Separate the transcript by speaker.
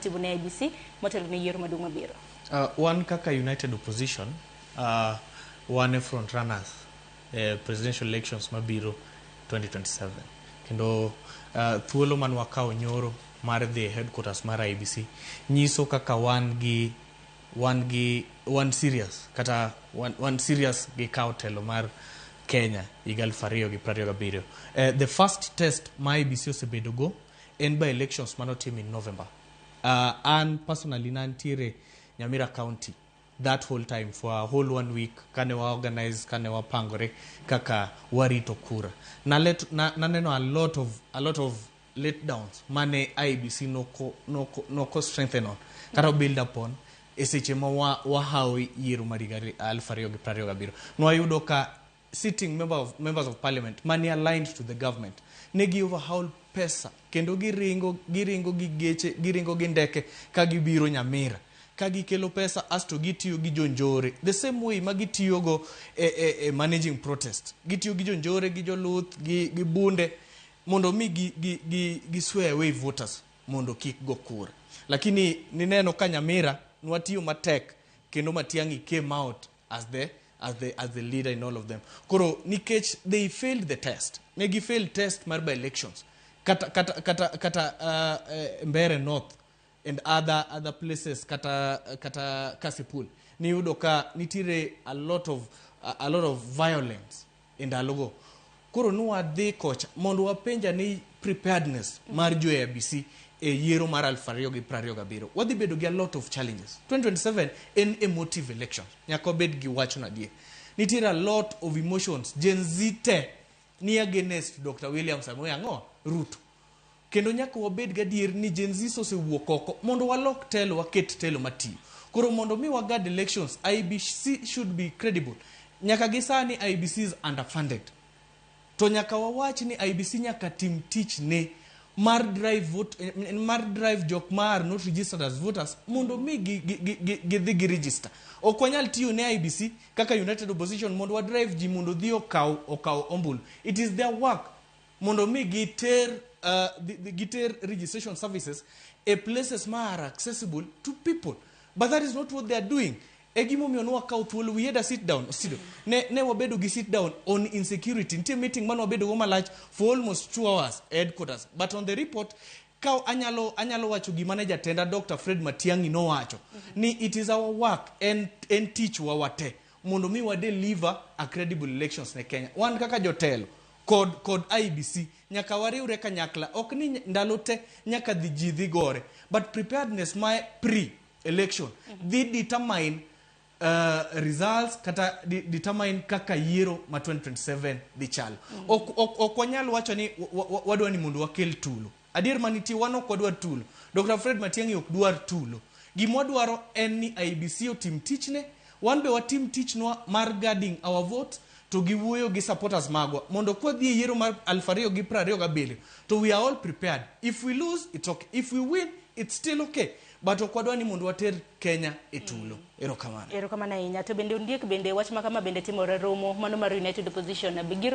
Speaker 1: Timo ne IEBC motelo ne yiero maduong' mabiro.
Speaker 2: Wan kaka United Opposition, wan e front runners e presidential elections mabiro 2027, kendo thuolo man wakawo nyoro mar dhi e headquarters mar IEBC nyiso kaka wan gi wan serious, kata wan serious gi kawo telo mar Kenya higa 2027. The first test ma IEBC osebedo go en by elections manotim in November. An personally nantiere Nyamira County that whole time, for a whole one week, kane wa organize, kane wapangore kaka warito kura. Naneno a lot of letdowns mane IEBC noko strengthen on kata build upon e seche ma wahawo yiero mar higa 2027. Nwayudo ka sitting members of parliament mane aligned to the government ne gi overhaul pesa, kendo giringo gi geche, giringo gi ndeke ka gibiro Nyamira ka gikelo pesa, asto gitiyo gi jonjore the same way ma gitiyogo e managing protest. Gitiyo gi jonjore, gi joluth, gi bunde mondo mi gi swear away voters mondo kik go kura. Lakini nineno ka Nyamira nwatiyo matek, kendo Matiang'i came out as the leader in all of them. Koro nikech they failed the test, ne gi failed test mar by elections kata Mbere North and other places, kata Kasipul, niyudo ka nitiere a lot of violence e ndalogo. Koro nwadhi kocha mondo wapenja ni preparedness mar jo IEBC e yiero mar 2027. Wadhi bedo gi a lot of challenges. 2027 en emotive election, nyaka wabed gi wacho adier. Nitiere a lot of emotions. Gen Z te ni against Dr. William Samoei ang'o Ruto, kendo nyaka wabed gadier ni Gen Z osewuok oko mondo walok telo, waket telo matiyo. Koro mondo mi wagad elections, IEBC should be credible. Nyaka gi sani IEBC is underfunded, to nyaka wawach ni IEBC nyaka tim tich ne mar drive vote, mar drive jok ma are not registered as voters mondo mi gidhi gi register. Ok wanyal tiyo ne IEBC kaka United Opposition mondo wa drive ji mondo odhi okaw ombulu. It is their work mondo mi giter registration services e places ma are accessible to people, but that is not what they are doing. E gimomiyo nwakawo thuolo, we had a sit down studio, ne wabedo gi sit down on insecurity. Nitie meeting mane wabedo go malach for almost 2 hours e headquarters. But on the report ka anyalo wacho gima ne jatenda Dr. Fred Matiang'i nowacho ni it is our work, en tich wa wate mondo mi wa deliver a credible elections ne Kenya. Wan kaka jotelo kod IEBC nyaka wariwre kanyakla. Ok ni ndalo te nyaka dhi ji dhi gore, but preparedness ma pre election dhi determine results kata determine kaka yiero ma 2027 dhi chalo. Ok wanyal wacho ni wadwa ni mondo wakel tulo. Adier manitie, wan ok wadwar tulo. Dr. Fred Matiang'i ok dwar tulo. Gima wadwaro en ni IEBC otim tichne, wan be watim tichnwa mar guarding our vote, to giwuoyo gi supporters magwa mondo kwadhi e yiero mar 2027 to we are all prepared. If we lose, it's okay. If we win, it's still okay, but ok wadwa ni mondo water Kenya e tulo. Erokamano.
Speaker 1: Erokamano ahinya. To bende ondiek bende wach ma kama bende timore romo mano mar United Opposition be giro